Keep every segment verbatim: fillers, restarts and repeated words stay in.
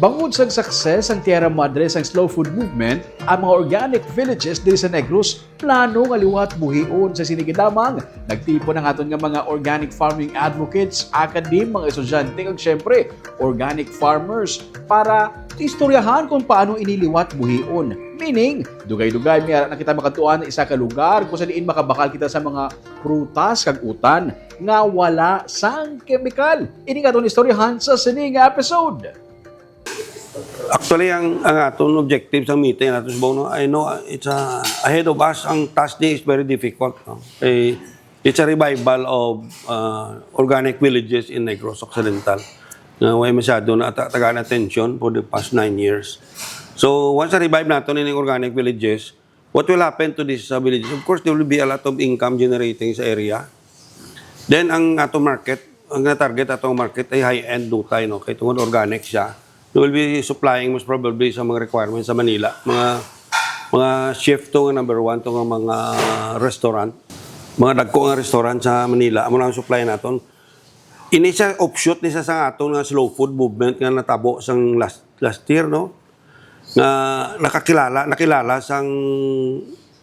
Bangod sang success sang Tierra Madre sang Slow Food Movement, ang mga organic villages diri sa Negros plano nga liwat buhion. Sa sini gid lamang, nagtipon ang aton nga mga organic farming advocates, academe, mga estudyante, kag siyempre, organic farmers para istoryahan kung paano ini liwat buhion. Meaning, dugay-dugay may ara na kita makadtuan sa isa ka lugar kung sa diin makabakal kita sa mga prutas kag utan nga wala sang kemikal. Ini nga aton istoryahan sa sini nga episode. Actually, ang, ang aton objective sa meeting nato sa Bono, I know, uh, it's, uh, ahead of us. Ang task ni is very difficult, no? Eh, it's a revival of, uh, organic villages in Negros Occidental. Nga way masyado na ta-, tagaan attention for the past nine years. So, once na-revive nato ning organic villages, what will happen to these, uh, villages? Of course, there will be a lot of income generating sa area. Then, ang ato market, ang na-target ato market ay high-end dutay, no? Kay tungod organic siya, we will be supplying most probably sa mga requirements sa Manila. Mga, mga chef to nga number one to nga mga restaurant. Mga dagko nga restaurant sa Manila, amo na ang supply naton. Ini siya offshoot ni sa, sa aton nga slow food movement nga natabo sang last, last year, no? Nga nakakilala, nakilala sang,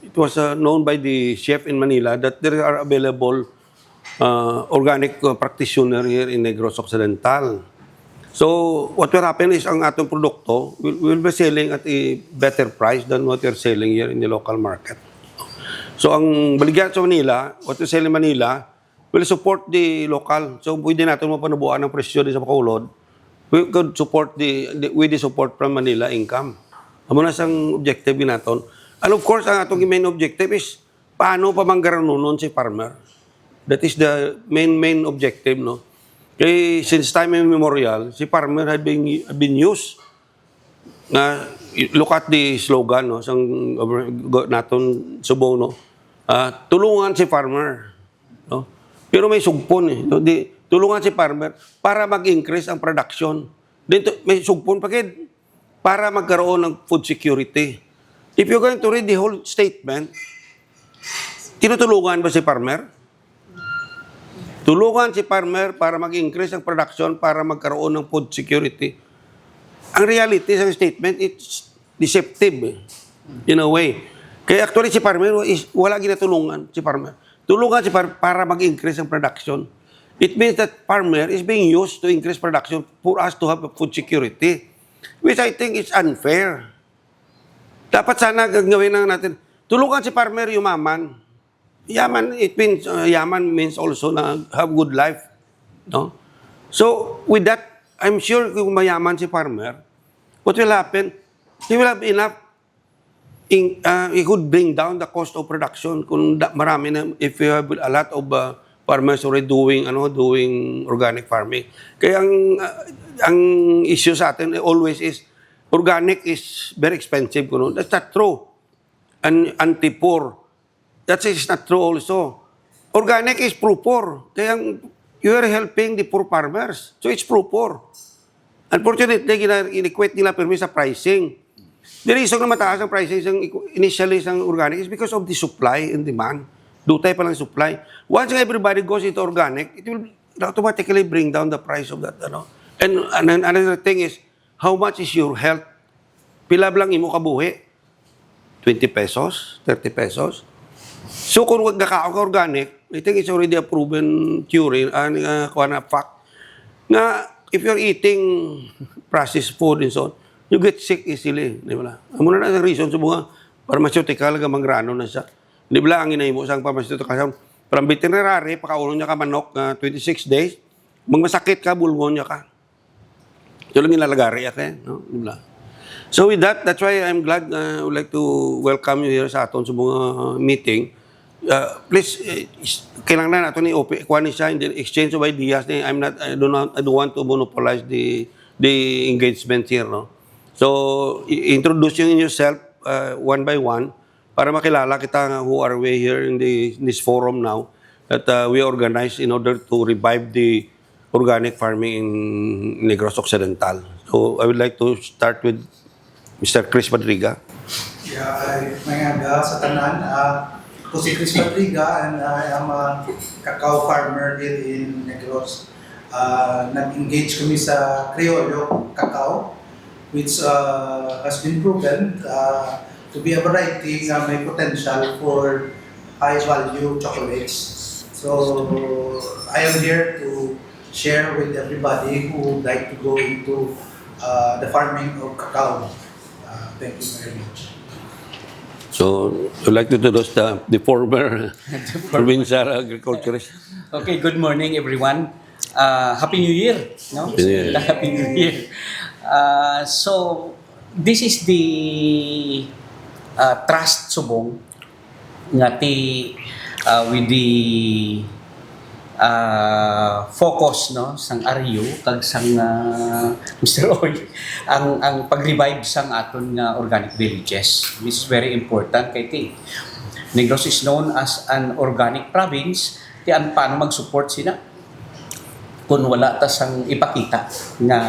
it was, uh, known by the chef in Manila that there are available, uh, organic, uh, practitioner here in Negros Occidental. So, what will happen is ang atong produkto will, will be selling at a better price than what we're selling here in the local market. So, ang baligya sa Manila, what we sell in Manila, will support the local. So, pwede naton mapanuboan ang presyo di sa Bacolod. We could support the, the, with the support from Manila income. Amo na sang objective gid naton. And of course, ang atong main objective is paano pa manggaranunon si farmer. That is the main, main objective, no? Kay since time immemorial, si farmer had been, had been used nga, look at the slogan, no, sang government naton subong, no? Ah, tulungan si farmer, no? Pero may sugpon, eh, no? Di, tulungan si farmer para mag-increase ang production. Then to, may sugpon pa gid para magkaroon ng food security. If you're going to read the whole statement, tinutulungan ba si farmer? Tulungan si farmer para mag-increase ang production para magkaroon ng food security. Ang reality sa statement, it's deceptive, eh, in a way. Kaya actually si farmer is, wala ginatulungan si farmer. Tulungan si farmer para mag-increase ang production. It means that farmer is being used to increase production for us to have food security, which I think is unfair. Dapat sana gagawin lang natin, tulungan si farmer yumaman. Yaman, it means, uh, yaman means also na have good life, no? So, with that, I'm sure kung mayaman si farmer, what will happen? He will have enough in, uh, he could bring down the cost of production kung da-, marami na, if you have a lot of, uh, farmers already doing, ano, doing organic farming. Kaya ang, uh, ang issue sa atin always is organic is very expensive, kuno. That's not true. An-, anti-poor. That is not true also. Organic is pro-poor. Kaya ang, you are helping the poor farmers. So it's pro-poor. Unfortunately, gina-, in-equate nila pirmi sa pricing. The reason na mataas ang pricing sang iku-, initially sang organic is because of the supply and demand. Dutay pa lang supply. Once nga everybody goes into organic, it will automatically bring down the price of that, ano. And, and another thing is, how much is your health? Pila lang imo kabuhi? Twenty pesos? Thirty pesos? So, kung wag nakaon ka organic, I think it's already a proven theory, ah, nga, kuha na, fact, nga if you're eating processed food and so on, you get sick easily, di ba? Amo na ang reason sa mga pharmaceutical nga mangrano na siya. Di ba, ang ginahimo sa pharmaceutical, from veterinary, pakaunon niya ka manok nga twenty-six days, magmasakit ka, bulngon niya ka. Ito lang yung lalagari, ate, no? Di ba? So with that, that's why I'm glad, uh, I would like to welcome you here sa aton sa mga meeting. Uh, please, eh, is-, kailangan na nato ni open, kuha ni siya, in the exchange of ideas, ni, I'm not, I do not, I don't want to monopolize the, the engagement here, no? So, i-, introduce you yourself, uh, one by one. Para makilala kita nga who are we here in the, in this forum now that, uh, we organize in order to revive the organic farming in Negros Occidental. So, I would like to start with Mister Chris Padriga. Yeah, ay, may aga sa tanan. Ah, ako si Chris Padriga and I am a cacao farmer here in Negros. Ah, nag-engage kami sa Criollo Cacao. which uh, has been proven uh, to be a variety nga may potential for high-value chocolates. So, I am here to share with everybody who would like to go into uh, the farming of cacao. Uh, thank you very much. So, I'd like to introduce the, the former provincial agriculturist. Okay, good morning, everyone. Uh, Happy New Year, no? Happy New Year. Happy New Year. Uh, so, this is the uh, trust subong nga ti uh, with the uh, focus, no, sang Ario kag sang uh, Mister Oy, ang ang pag-revive sang aton nga organic villages, which is very important kay ti Negros is known as an organic province. Ti an paano mag-support sila kung wala ta sang ipakita nga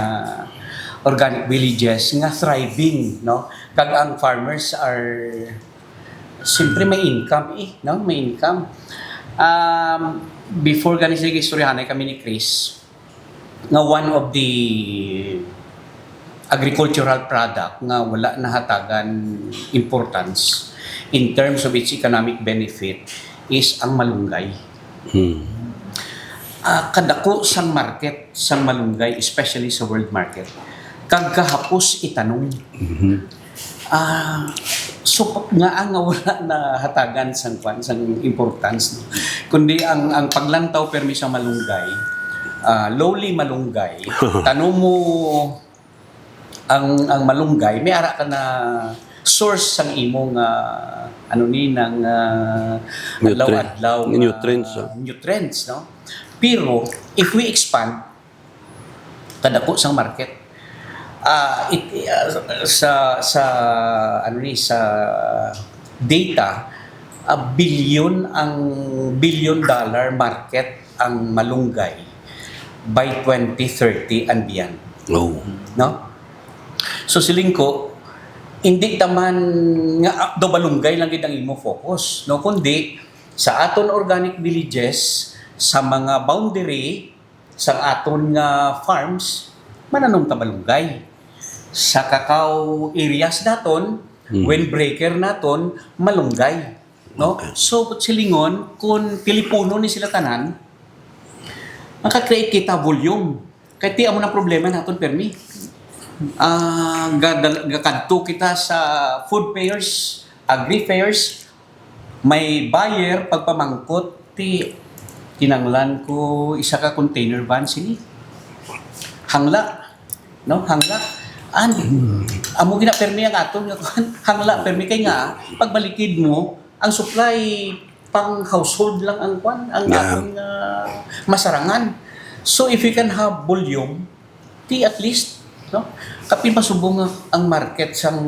organic villages nga thriving, no? Kag ang farmers are, siyempre, may income, eh, no? May income. Um, before gani, sige, istoryahanay kami ni Chris nga one of the agricultural product nga wala nahatagan importance in terms of its economic benefit is ang malunggay. Hmm. Ah, kadako sang market sang malunggay, especially sa world market, kag kahapos itanom. Mhm. Ah, so, nga ang nga wala nahatagan sang kwan, sang importance, no? Kundi ang ang paglantaw permi sa malunggay, ah, lowly malunggay, tanom mo ang ang malunggay, may ara ka na source sang imo nga ano ni nang ah, Nutrient. adlaw-adlaw nga Nutrients, ah. nutrients, no? Pero if we expand, kadako sang market. Ah, it, ah, sa sa ano ni sa data, a billion ang billion dollar market ang malunggay by twenty thirty and beyond, Oh. no? So, siling ko, hindi taman nga ah, daw malunggay lang gid ang imo focus, no, kundi sa aton organic villages, sa mga boundary sa aton nga farms, mananom ta malunggay. Sa cacao areas naton, Hmm. windbreaker naton, malunggay, no? Okay. So, silingon, kung telepono ni sila tanan, maka-create kita volume. Kay ti amo na problema naton permi. Ah, gadal- gakadto kita sa food fairs, agri fairs, may buyer pagpamangkot ti kinanglan ko isa ka container van sini. Hangla, no? Hangla. And amo gina permi ang aton nga kuan. Hangla permi kay nga pagbalikid mo ang supply pang household lang ang kuan, ang Yeah. aton nga masarangan. So if you can have volume, ti at least, no? Kapin masubong ang, ang market sang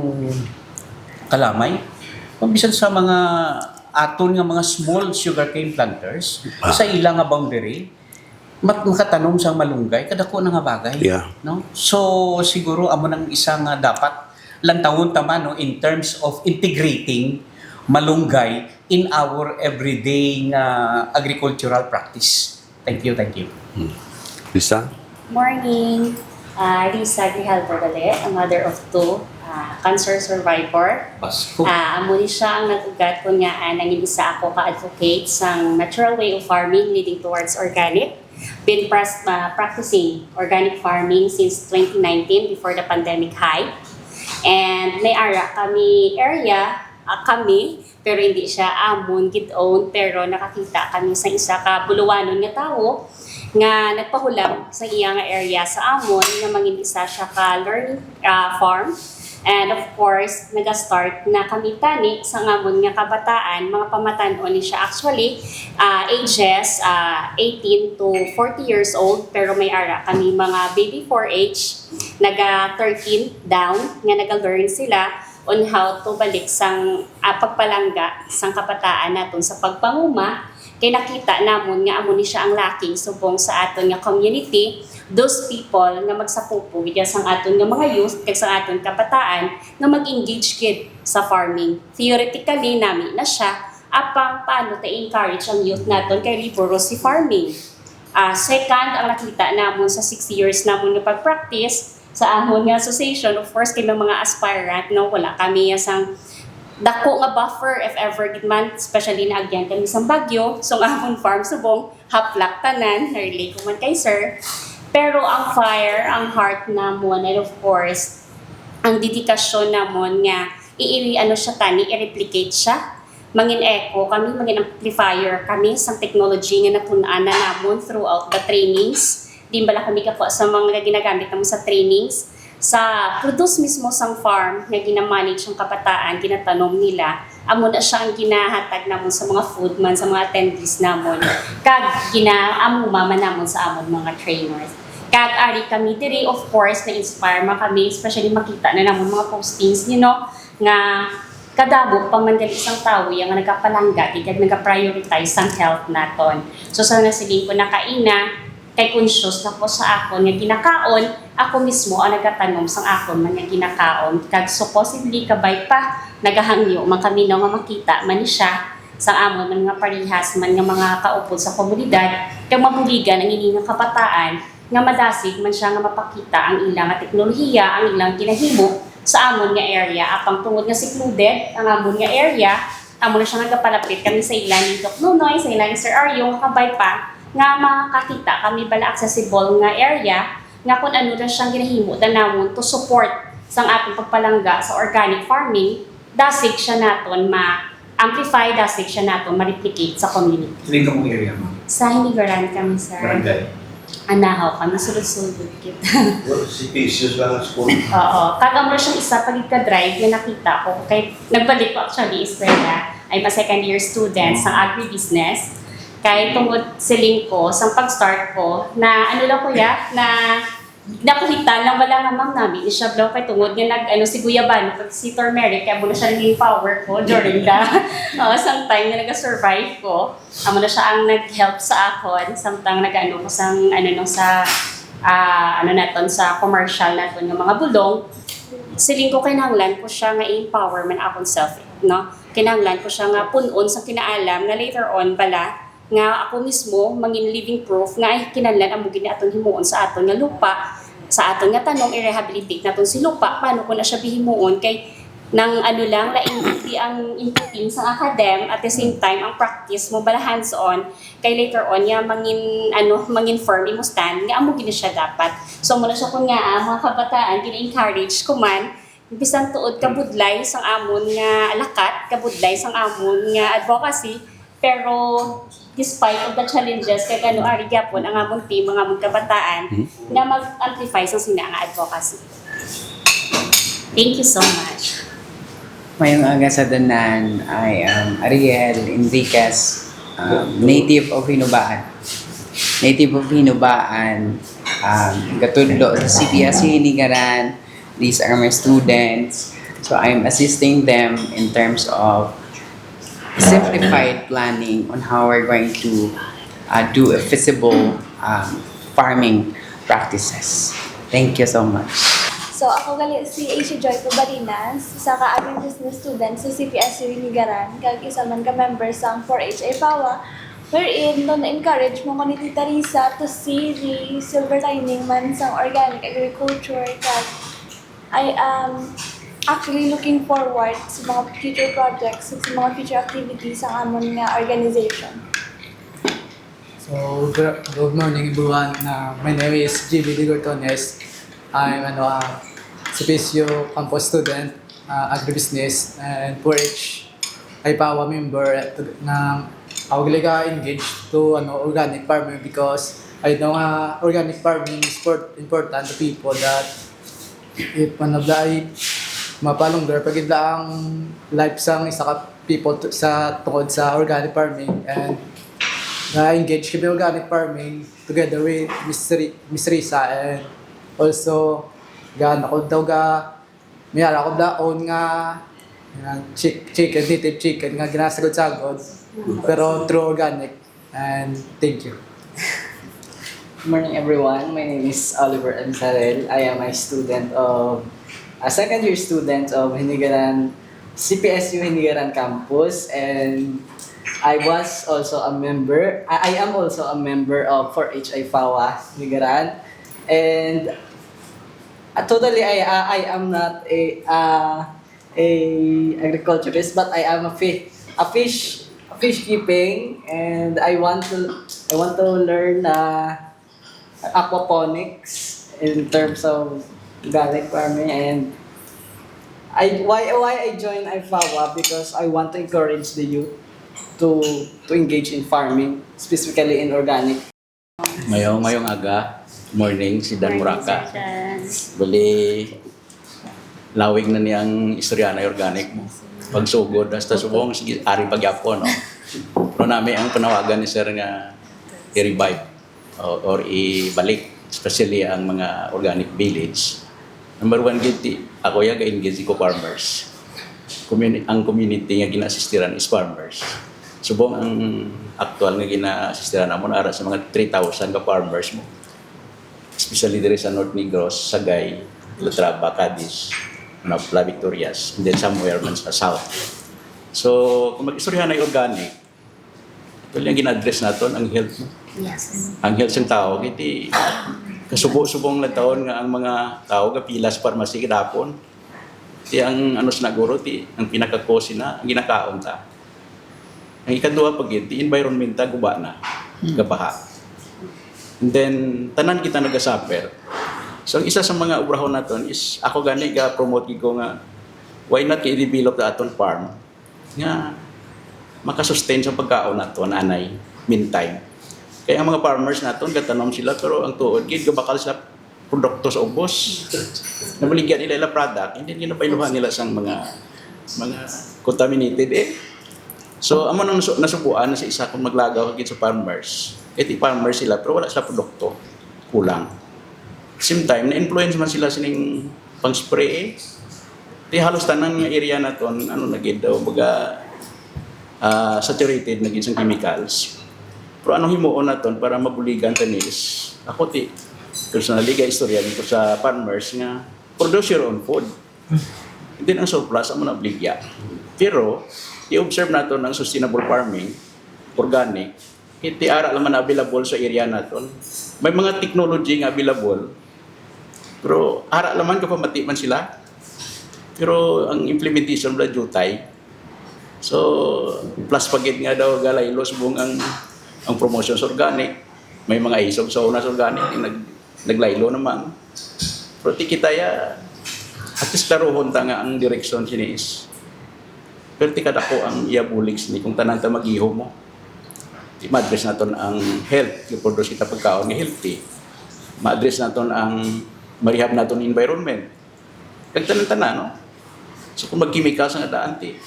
kalamay. Kung bisan sa mga aton nga mga small sugarcane planters Ah. sa ila nga boundary, mak- makatanom sang malunggay, kadako na nga bagay, Yeah. no? So siguro amo nang isa nga dapat lantawon ta man, no, in terms of integrating malunggay in our everyday nga agricultural practice. Thank you, thank you. Lisa? Morning. Ah, Risa Grijalvo Galet, a mother of two, ah, cancer survivor. Basko. Ah, amo ni siya ang nag-ugat ko nga ah, nangin isa ako ka advocate sang natural way of farming leading towards organic. Been pras- ah, practicing organic farming since twenty nineteen before the pandemic hit. And may ara kami area, ah, kami, pero hindi siya amon gid own, pero nakakita kami sa isa ka Buluwanon nga tawo nga nagpahulam sa iya nga area sa amon nga mangin isa siya ka learning ah, farm. And of course, nag-start na kami tani sa amon nga kabataan, mga pamatan-on ni siya actually, ah, ages ah, eighteen to forty years old, pero may ara kami mga baby four H, naga thirteen down nga naga-learn sila on how to balik sang ah, pagpalangga sang kabataan naton sa pagpanguma, kay nakita namon nga amo ni siya ang lacking subong sa aton nga community, those people nga magsapupo gid sang aton nga mga youth kag sa aton kabataan nga mag-engage gid sa farming. Theoretically nami na siya, apang paano ta encourage ang youth naton kay laborious si farming? Ah, second, ang nakita namon sa six years namon nga pag-practice, sa amon nga association, of course, kay may mga aspirant, no, wala kami sang dako nga buffer if ever gid man, especially naagyan kami sang bagyo. So, ang amon farm subong haplak tanan, na-relate ko man kay sir. Pero ang fire, ang heart namon, and of course, ang dedikasyon namon nga i, i- ano siya tani, i-replicate siya. Mangin echo kami, mangin amplifier kami sa technology nga natun-an na namon throughout the trainings. Di bala kami kakuha sa mga ginagamit namon sa trainings, sa produce mismo sang farm nga ginamanage ang kabataan, ginatanom nila, amo na siya ang ginahatag namon sa mga food man sa mga attendees namon, kag ginaamuma man namon sa amon mga trainers. Kag ari kami diri, of course, na-inspire man kami, especially makita na namon mga postings, you know, nga kadamo pa man gali sang tawo ya nga nagapalangga gid kag nagaprioritize sang health naton. So, sa nasiling ko na kaina, kay conscious na ko sa akon nga ginakaon, ako mismo ang nagatanom sang akon man nga ginakaon, kag supposedly kabay pa, nagahangyo man kami, no, nga makita man ni siya sang amon man nga parihas man nga mga kaupod sa komunidad, kag mabuligan ang ini nga kabataan nga madasig man siya nga mapakita ang ila nga teknolohiya, ang ilang ginahimo sa amon nga area, apang tungod nga secluded ang amon nga area, amo na siya nagapalapit kami sa ila ni Doc Nunoy, sa ila ni Sir Aryo, nga kabay pa nga makakita kami bala accessible nga area nga kung ano na siyang ginahimo da namon to support sang aton pagpalangga sa organic farming, dasig siya naton ma-amplify, dasig siya naton ma-replicate sa community. Sino ka mong area, ma'am? Sa Hinigaran kami, sir. Barangay? Anahaw kami, sulod-sulod kita. Well, si Pisius lang ang school. Oo. Kag amo siyang isa pa gid ka drive nga nakita ko. Kay nagbalik ko actually eskwela. I'm a second year student sa agribusiness. Kay tungod siling ko, sa pag-start ko, na ano lang, kuya, na nakuhitan lang bala nga, ma'am, nami ni siya, bro, kay tungod nga nag, ano, si Guyabano, kag si Turmeric, kaya mo na siya naging power ko during the, uh, sang time nga nag-survive ko. Amo na siya ang nag-help sa akon, samtang nag-ano ko sang, ano, no, sa, ah, ano naton, sa commercial naton nga mga bulong. Siling ko, kinahanglan ko siya nga i-empower man akon self, no? Kinahanglan ko siya nga pun-on sa kinaalam nga later on bala, nga ako mismo mangin living proof nga ay kinahanglan amo gid ni aton himuon sa aton nga lupa, sa aton nga tanom, i-rehabilitate naton si lupa. Paano ko na siya bihimuon? Kay nang ano lang, lain di ang inputting sa academ, at the same time, ang practice mo bala hands-on, kay later on, ya mangin, ano, mangin firm imo stand, nga amo gid na siya dapat. So, muna siya kun nga, ah, mga kabataan, gina-encourage ko man, bisan tuod kabudlay sang amon nga lakat, kabudlay sang amon nga advocacy, pero despite of the challenges, kay ano, ari gyapon ang amon team, ang amon kabataan, Mhm. nga mag-amplify sang sina nga advocacy. Thank you so much. Mayong aga sa tanan. I am Ariel Enriquez, um, native of Hinubaan. Native of Hinubaan, um, gatudlo sa C P S U Hinigaran. These are my students. So I'm assisting them in terms of simplified planning on how we're going to, uh, do a feasible, um, farming practices. Thank you so much. So, ako gali si Asia Joy Cabarinas, isa ka agribusiness student sa C P S U Hinigaran, kag isa man ka member sang four H I PAWA, wherein no na-encourage mo ko ni Tita Risa to see the silver lining man sang organic agriculture, kag I am actually looking forward sa mga future projects ug sa mga future activities sang amon nga organization. So, good, good morning, everyone. Uh, my name is G B Digortones. I'm, ano, uh, C P S U campus student, uh, agribusiness, and four H I PAWA member, uh, na ako gali ka-engage to, ano, organic farming because I know nga organic farming is import-, important to people that if, ano, bala, ay mapalonggar pa gid ang life sang isa ka people to, sa tungod sa organic farming, and na-engage kami organic farming together with Miss Ri-, Miss Risa, and also ga, ano ko daw, ga, may ara ko daw own nga, nga chick-, chicken, native chicken nga ginasagod-sagod, pero true organic. And thank you. Good morning, everyone. My name is Oliver M. Sarel. I am a student of, a second year student of Hinigaran, C P S U Hinigaran Campus, and I was also a member, I, I am also a member of four H I PAWA Hinigaran. And Uh, totally, I uh, I am not a uh, a agriculturist, but I am a fish a fish a fish keeping, and I want to I want to learn uh, aquaponics in terms of organic farming. And I why why I joined IFAWA, because I want to encourage the youth to to engage in farming, specifically in organic. Mayong, mayong aga, morning, si Dan Muraka. Bali, lawig na niyang istorya na organic mo. Pagsugod, hasta subong, sige, ari pagyapon, no? Pero nami ang panawagan ni Sir nga i-revive o, or ibalik, especially ang mga organic village. Number one, gid, ti, ako ya ga-engage ko farmers. Communi- ang community nga gina-assistiran is farmers. Subong ang aktual nga gina-assistiran namon ara sa mga three thousand ka farmers mo. Especially diri sa North Negros, Sagay, Latraba, Cadiz, Manapla, Victorias, and then somewhere man sa South. So, kung mag-istorya na organic, ito yung gina-address naton, ang health. Yes. Ang health sa tao, kiti kasubo-subong lang taon nga ang mga tao gapila sa pharmacy kadapon. Ti ang ano sa naguro, ti ang pinaka-cause na ang ginakaon ta. Ang ikaduha pa gid, ti environment ta guba na, gabaha. And then tanan kita nagasuffer. So ang isa sa mga obrahon naton is ako gani ga-promote gid ko nga why not i-develop the aton farm nga makasustain sa pagkaon nato nanay meantime. Kaya ang mga farmers naton gatanom sila pero ang tuod gid gabakal sila produkto sa ubos. Nabaligya nila ila product, hindi nila pailuhan nila sang mga mga contaminated eh. So amo nang nasu- nasubuan na sa isa kung maglagaw gid sa farmers. Kay ti farmers sila pero wala sila produkto. Kulang. Same time, na-influence man sila sining pang-spray eh. Di halos tanan nga area naton ano na gid daw baga ah, saturated na gid sang chemicals. Pero anong himuon naton para mabuligan ta ni is ako ti personally ga istorya dito sa farmers nga produce your own food. And then ang surplus amo na obligya. Pero i-observe naton ang sustainable farming, organic, ti ara lang man available sa area naton. May mga technology nga available, pero ara lang man kapamati man sila. Pero ang implementation wala jutay. So, plus pa gid nga daw galaylo subong ang ang promotion sa organic. May mga isog sa una sa organic, nag, naglaylo naman. Pero ti kita ya, at least klaruhon ta nga ang direksyon sini is pero ti kadako ang iya bulig sini kung tanan ta mag-iho mo. Di ma-address naton ang health, i-produce kita pagkaon nga healthy. Ma-address naton ang marehab naton environment. Kag tanan-tanan, no? So kung mag-chemicals nga daan ti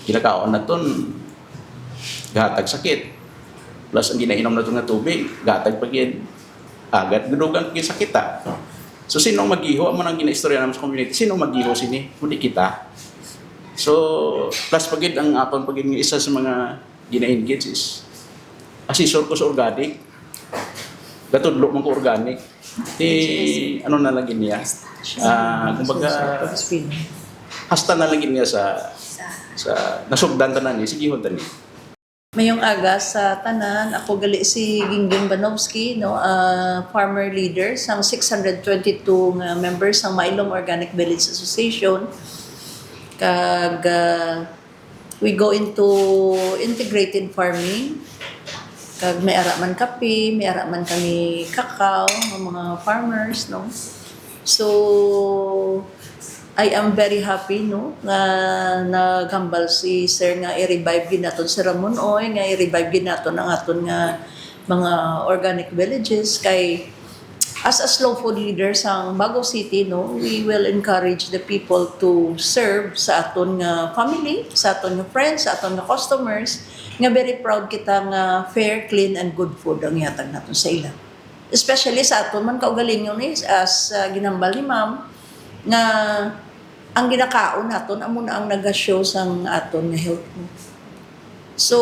ginakaon naton gahatag sakit. Plus ang ginainom naton nga tubig, gahatag pa gid agad gadugang gid sakit ta. So sino ang mag-iho? Amo nang ginaistorya naman sa community. Sino ang mag-iho sini? Kundi kita. So plus pa gid ang aton pa gid nga isa sa mga gina-engage is assessor ko sa organic. Gatudlo man ko organic. Ti ano na lagi niya? Ah, kumbaga hasta na lagi niya sa sa nasugdan tanan ni sige hon tani. Mayong aga sa tanan. Ako gali si Gingging Banovsky, no, ah, farmer leader sang six hundred twenty-two nga members sang Mailom Organic Village Association. Kag ah, we go into integrated farming. Kag may ara man kape, may ara man kami kakao nga mga farmers, no? So, I am very happy, no, nga naghambal si Sir nga i-revive gid naton si Ramon Oy, nga i-revive gid naton ang aton nga mga organic villages kay as a slow food leader sang Bago City, no, we will encourage the people to serve sa aton nga family, sa aton nga friends, sa aton nga customers, nga very proud kita nga fair, clean, and good food ang ihatag naton sa ila. Especially sa aton man kaugalingon ni as uh, ginambal ni Ma'am nga ang ginakaon naton amo na ang naga-show sang aton nga health. So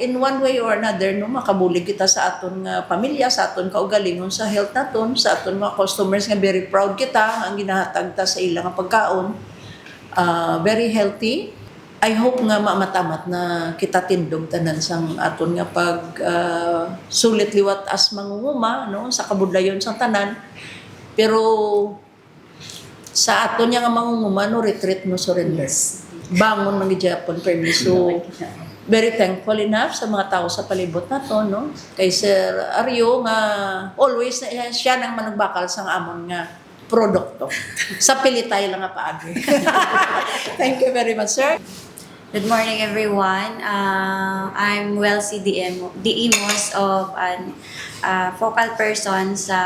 in one way or another, no, makabulig kita sa aton nga pamilya, sa aton kaugalingon, sa health naton, sa aton mga customers nga very proud kita nga ang ginahatag ta sa ila nga pagkaon uh, very healthy. I hope nga maamatamat na kita tindog tanan sang aton nga pag uh, sulit liwat as mangunguma, no, sa kabudlayon sang tanan. Pero sa aton niya nga mangunguma, no retreat, no surrender. Yes. Bangon man gid gyapon, permi. So, very thankful enough sa mga tao sa palibot nato, no? Kay Sir Aryo nga always na siya nang manugbakal sang amon nga produkto. Sa pilitay lang nga paagi. Thank you very much, sir. Good morning, everyone. Uh, I'm Welsie Diemo-, Diimos of an uh, focal person sa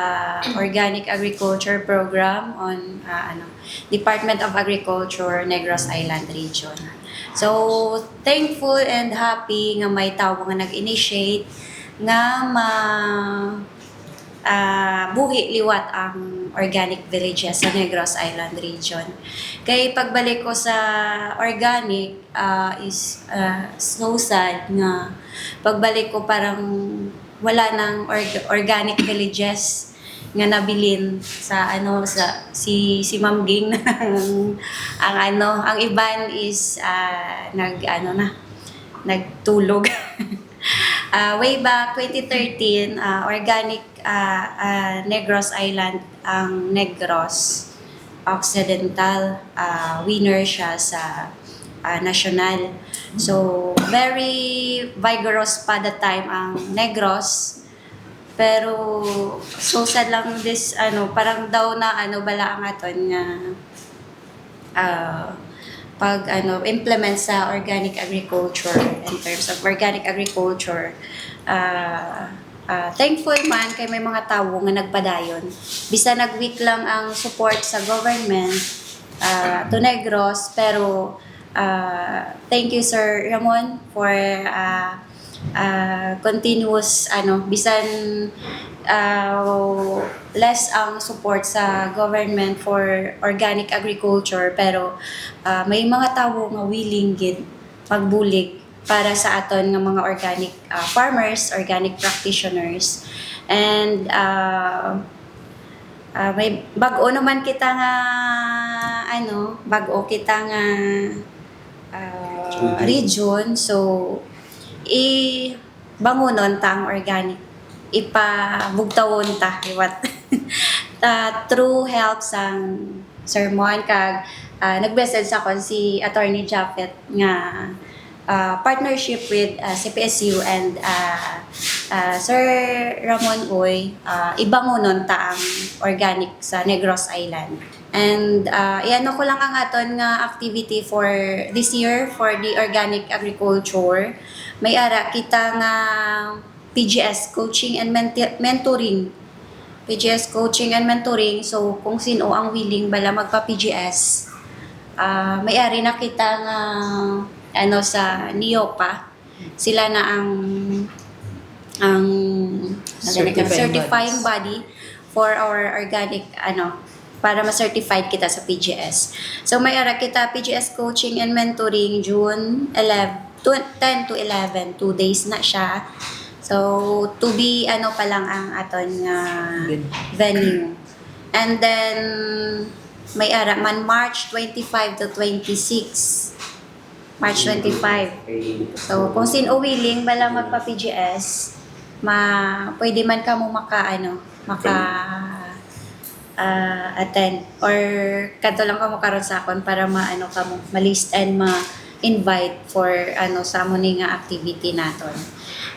Organic Agriculture Program on uh, ano, Department of Agriculture, Negros Island Region. So, thankful and happy nga may tawo nga nag-initiate nga ma ah, buhi liwat ang organic villages sa Negros Island Region. Kay pagbalik ko sa organic, ah, is, ah, so sad nga pagbalik ko, parang wala nang org-, organic villages nga nabilin sa, ano, sa, si, si Ma'am Ging. Ang, ano, ang iban is, ah, nag, ano na, nagtulog. Ah, way back twenty thirteen, ah, organic, ah, ah, Negros Island ang Negros Occidental. Ah, winner siya sa, ah, national. So, very vigorous pa that time ang Negros. Pero, so sad lang this, ano, parang daw na, ano, bala ang aton nga, ah, pag, ano, implement sa organic agriculture, in terms of organic agriculture. Ah, ah, thankful man kay may mga tawo nga nagpadayon. Bisan nag-weak lang ang support sa government, ah, to Negros, pero, ah, thank you, Sir Ramon, for, ah, ah, continuous, ano, bisan, ah, less ang support sa government for organic agriculture, pero, ah, may mga tawo nga willing gid magbulig para sa aton nga mga organic, ah, farmers, organic practitioners. And, ah, ah, may bag-o naman kita nga, ano, bag-o kita nga, ah, region. So, i-, bangunon ta ang organic. Ipabugtawon ta liwat. Ah, through help sang sermon kag, ah, nag-message sa akon si Attorney Japhet nga, ah, partnership with, ah, C P S U and, ah, ah, Sir Ramon Uy, ah, ibangunon ta ang organic sa Negros Island. And, ah, iano ko lang ang aton nga activity for this year for the organic agriculture. May ara kita nga P G S coaching and menti-, mentoring. P G S coaching and mentoring. So, kung sino ang willing bala magpa-P G S, ah, may ari na kita nga, ano, sa NEOPA. Sila na ang, ang certifying body for our organic, ano, para ma-certified kita sa P G S. So, may ara kita P G S coaching and mentoring June eleven, tw-, ten to eleven, two days na siya. So, to be, ano pa lang ang aton nga venue. And then, may ara man March twenty-five to twenty-six. March twenty-five. So, kung sino willing bala magpa-P G S, ma-, pwede man kamo maka, ano, maka, ah, attend. Or kadto lang kamo karon sa akon para ma-, ano kamo, ma-list and ma-invite for, ano, sa amo ni nga activity naton.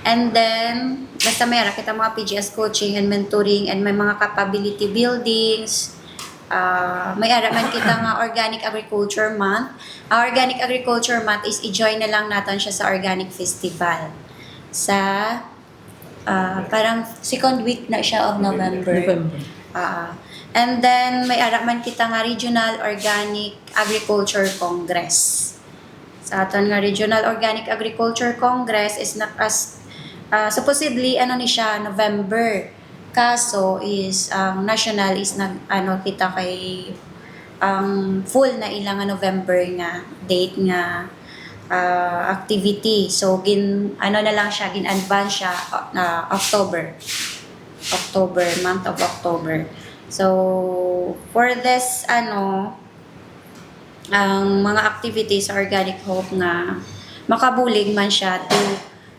And then, basta may ara kita mga P G S coaching and mentoring and may mga capability buildings, ah, may ara man kita nga Organic Agriculture Month. Ang Organic Agriculture Month is i-join na lang naton siya sa Organic Festival. Sa, ah, parang second week na siya of November. November. Ah, and then, may ara man kita nga Regional Organic Agriculture Congress. Sa aton nga Regional Organic Agriculture Congress is na-, as, ah, supposedly, ano ni siya, November. Kaso is, ang national is nag, ano, kita kay, ang full na ila nga November nga date nga, ah, activity. So, gin, ano na lang siya, gin-advance siya, ah, na October. October, month of October. So, for this, ano, ang mga activities sa Organic Hope nga makabulig man siya to,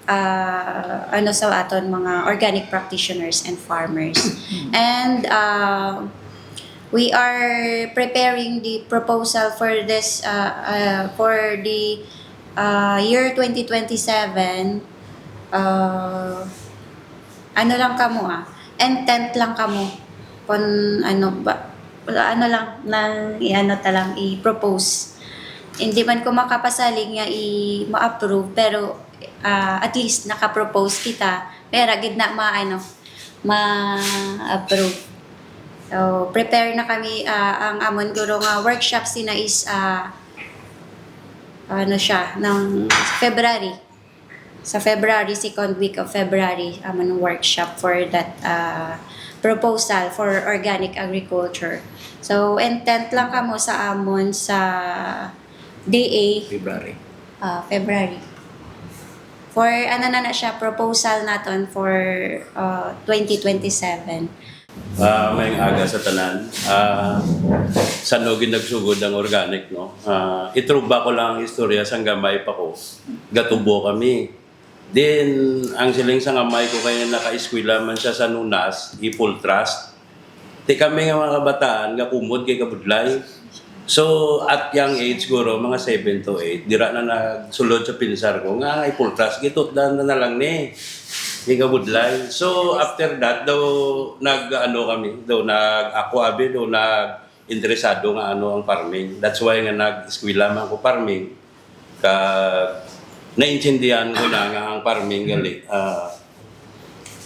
ah, ano, sa aton mga organic practitioners and farmers. And, ah, We are preparing the proposal for this, uh, uh, for the, uh, year twenty twenty-seven. Uh, ano lang kamo, ah, intent lang kamo. Kung ano ba, ano lang, nang i-ano ta lang, i-propose. Hindi man ko makapasalig nga i-ma-approve, pero, ah, at least naka-propose kita. Pera gid na ma-, ano, ma-approve. So, prepare na kami, ah, ang amon guro nga workshop sina is, ah, ano siya, ng February. Sa February, second week of February, amon workshop for that, ah, proposal for organic agriculture. So, intent lang kamo sa amon sa D A, February. Ah, February. For, ano na na siya, proposal naton for, ah, twenty twenty-seven. Ah, maayong aga sa tanan. Ah, san-o gid nagsugod ang organic, no? Ah, itruba ko lang ang istorya, sang gamay pa ko, gatubo kami. Then, ang siling sang amay ko, kay naka-eskwela man siya sa Nunas, Ipol Trust. Ti kami nga mga kabataan, nga kumod kay kabudlay. So, at young age, siguro, mga seven to eight, dira na nagsulod sa pinsar ko nga, "Ay, Ipol Trust, gitutdan na, na lang ni, kay kabudlay." So, after that, daw, nag-ano kami, daw, nag-, ako, abi, daw, nag-interesado nga ano ang farming. That's why nga nag-eskwela man ko farming. Kag naintindihan ko na nga ang farming gali, ah,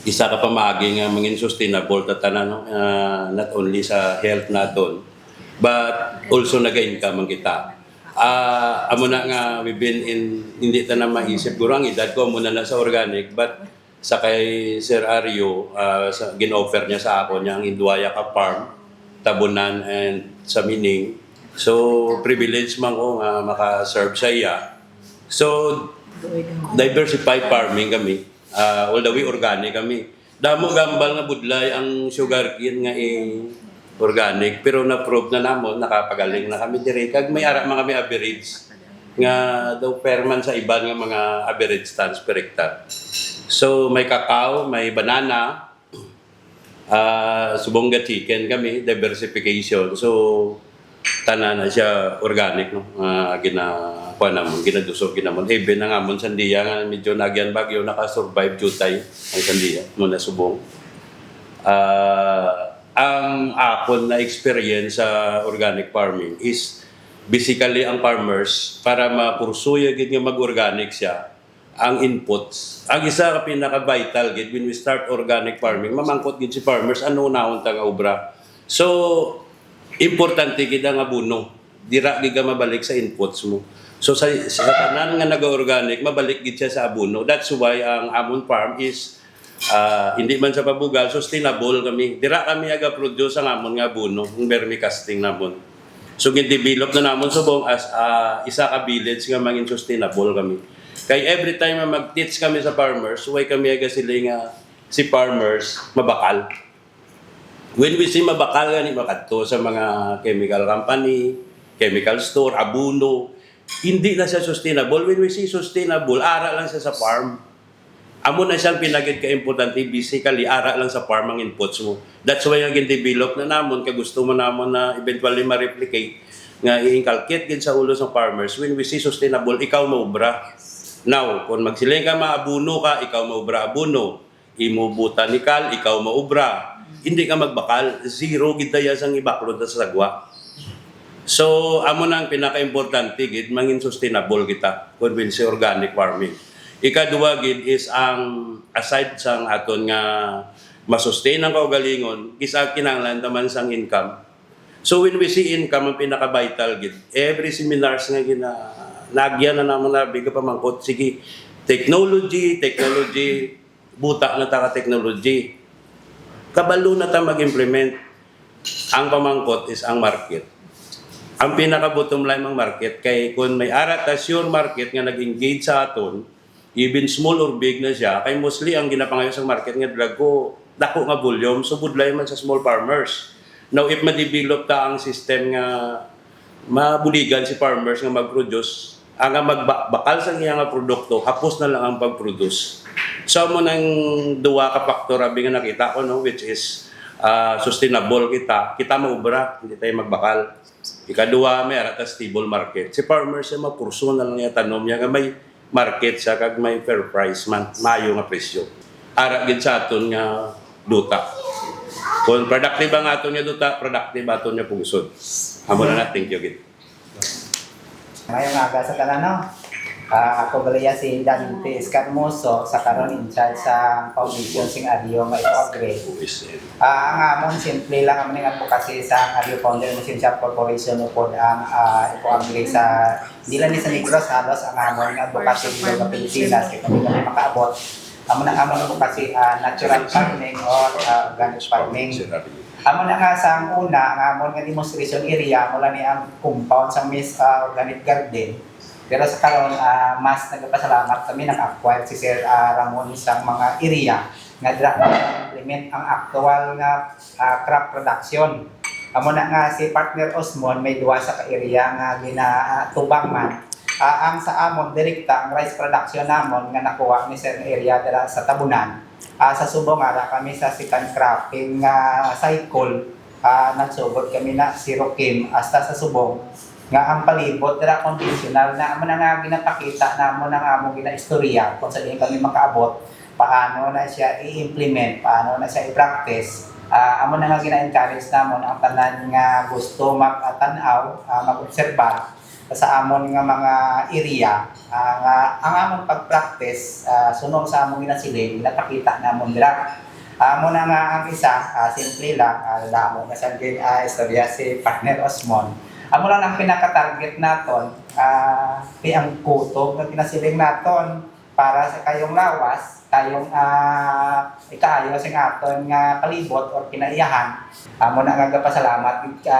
isa ka pamaagi nga mangin sustainable ta tanan, no? Ah, not only sa health naton, but also naga-income man kita. Ah, amo na nga we've been in, hindi ta na maisip, guro ang edad ko, amo na na sa organic, but sa kay Sir Ario, ah, sa, gin-offer niya sa ako niya ang induaya ka farm, Tabunan and sa Mining. So, privilege man ko nga maka-serve sa iya. So, diversified farming kami. Ah, all the way organic kami. Damo gambal nga budlay ang sugarcane nga i-, organic, pero na-prove na namon, nakapagaling na kami diri. Kag may ara man kami average nga daw fair man sa iban nga mga average tons per hectare. So, may kakao, may banana, ah, subong ga chicken kami, diversification. So, tanan na siya organic, no? Ah, gina-, kuwan namon, ginaduso, ginamon. Even ang amon sandiya nga medyo naagyan bagyo, naka-survive jutay ang sandiya, mo na subong. Ah, ang akon na experience sa organic farming is basically ang farmers, para makursuya gid nga mag-organic siya, ang inputs. Ang isa ka pinaka-vital gid when we start organic farming, mamangkot gid si farmers, ano unahon ta nga obra. So, importante gid ang abono. Dira gid ka mabalik sa inputs mo. So, sa, sa tanan nga nag-organic, mabalik gid siya sa abono. That's why ang amon farm is, ah, hindi man sa pabugal, sustainable kami. Dira kami aga-produce ang amon nga abono, ang vermicasting namon. So, gin-develop na namon subong as, ah, isa ka village nga mangin sustainable kami. Kay every time nga mag-teach kami sa farmers, way kami aga sila nga si farmers mabakal. When we say mabakal gani, makadto sa mga chemical company, chemical store, abono, hindi na siya sustainable. When we say sustainable, ara lang siya sa farm. Amo na siyang pinagid ka importante, basically, ara lang sa farm ang inputs mo. That's why ang gin-develop na namon, kay gusto man namon na eventually ma-replicate, nga i-inculcate gid sa ulo sa farmers. When we say sustainable, ikaw maubra. Now, kung magsiling ka, maabuno ka, ikaw maubra-abuno. Imo botanical, ikaw maubra. Hindi ka magbakal, zero gid daya sang ibaklod sa sagwa. So, amo na ang pinaka-importante gid, mangin sustainable kita, kung when si organic farming. Ikaduha gid is ang, aside sang aton nga masustain ang kaugalingon, kisa kinahanglan naman sang income. So, when we see income, ang pinaka-vital gid, every seminars nga gina-, nagyan na naman na, bigay pamangkot, sige, technology, technology, buta na ta ka technology. Kabalo na ta mag-implement. Ang pamangkot is ang market. Ang pinaka-bottom line ang market, kay kung may ara ta sure market nga nag-engage sa aton, even small or big na siya, kay mostly ang ginapangayo sa market nga drug ko, dako nga volume, so budlay man sa small farmers. Now, if ma-develop ta ang system nga mabuligan si farmers nga mag-produce, ang nga magbakal sa iya nga produkto, hapos na lang ang pag-produce. So, amo nang duwa ka factor, abi, nga nakita ko, no, which is, ah, sustainable kita, kita maubra, hindi tayo magbakal. Ikaduha, may ara ta stable market. Si farmer siya, makurso na lang niya tanom niya nga may market siya kag may fair price man, maayo nga presyo. Ara gid sa aton nga duta. Kung productive ang aton nga duta, productive aton nga pungsod. Amo na na, thank you gid. Mayong aga sa tanan, no? Ah, ako bala si Dante Escarmoso, sa karon in charge sa foundation sing Ario nga Eco-Agri. Ah, ang amon, simple lang, ang ning advocacy sa Ario Founder Mission Shop Corporation upod ang ah, Eco-Agri sa, di lang ni sa Negros, halos ang amon nga advocacy dito sa Pilipinas, kay kami kami makaabot. Amo na amon advocacy, ah, natural farming or ah, organic farming. Amo na nga sa ang una, ang amon nga demonstration area, mula ni ang compound sa Miss ah, Organic Garden. Pero sa karon, ah, mas nagpasalamat kami, nag-acquire si Sir ah, Ramon sa mga area nga dira implement ang actual nga ah, crop production. Amo na nga si Partner Osmon may duha sa ka area nga ginatubang man. Ah, ang sa amon direkta ang rice production namon nga nakuha ni Sir nga area dira sa Tabunan. Ah, sa subong ara kami sa second cropping nga cycle. Ah, nagsugod kami na si Rokim hasta sa subong nga ang palibot dira konvensyonal na amo na nga ginapakita namon ang among ginaistorya kung sa diin kami makaabot, paano na siya i-implement, paano na siya i-practice. Ah, amo na nga gina-encourage namon ang tanan nga gusto magtan-aw, ah, mag-obserbar sa amon nga mga area, ah, nga ang amon pag-practice ah, suno sa among ginasiling, ginapakita namon dira. Ah, amo na nga ang isa, ah, simple lang, ah, damo na sa gin ah, istorya si Partner Osmon. Amo lang ang pinaka-target naton, ah, ti ang kutob nga ginasiling naton para sa kayong lawas, kayong ah, ikaayo sing aton nga palibot or kinaiyahan. Amo na nga gapasalamat gid ka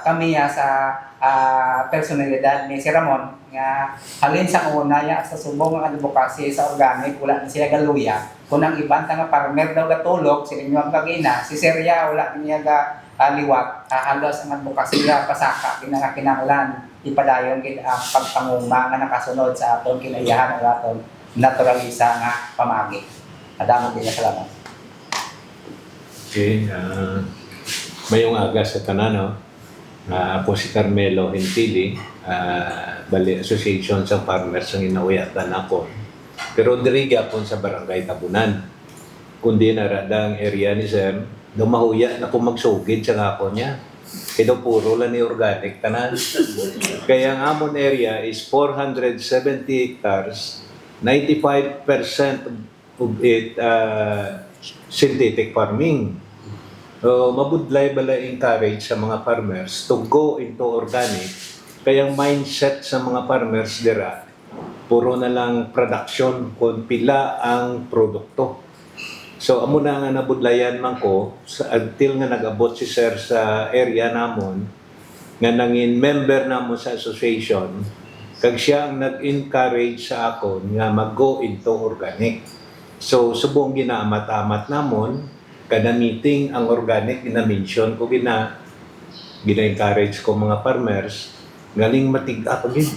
kami ah, sa ah, personalidad ni si Ramon nga halin sa una ya sa subong nga advocacy sa organic wala na siya galuya. Kung ang iban ta nga farmer daw gatulog, si Ninyo ang kagina, si Sir ya wala na niya ga ah, liwat, ah, halos ang advocacy ya pasaka ginakinahanglan ipadayon gid ang pagpanguma nga nakasunod sa aton kinaiyahan ug aton naturalisa nga pamaagi. Madamo gid nga salamat. Okay, ah, mayong aga sa tanan, no? Ah, ako si Carmelo Hentili, ah, bali association sa farmers ang inauyatan ako. Pero diri gyapon sa Barangay Tabunan. Kundi narada ang area ni Sir, daw mahuya na ko magsugid sa ngako niya. Kay daw puro lang ni organic tanan. Kaya ang amon area is four hundred seventy hectares, ninety-five percent of it uh, synthetic farming. So, mabudlay bala encourage sa mga farmers to go into organic. Kaya ang mindset sa mga farmers dira, puro na lang production kung pila ang produkto. So, amo na nga nabudlayan man ko sa, until nga nag-abot si Sir sa area namon, nga nangin member namon sa association, kag siya ang nag-encourage sa akon nga mag-go into organic. So, subong ginaamat-amat namon, kada meeting ang organic gina-mention ko gina gina-encourage ko mga farmers, galing matig-a pa gid.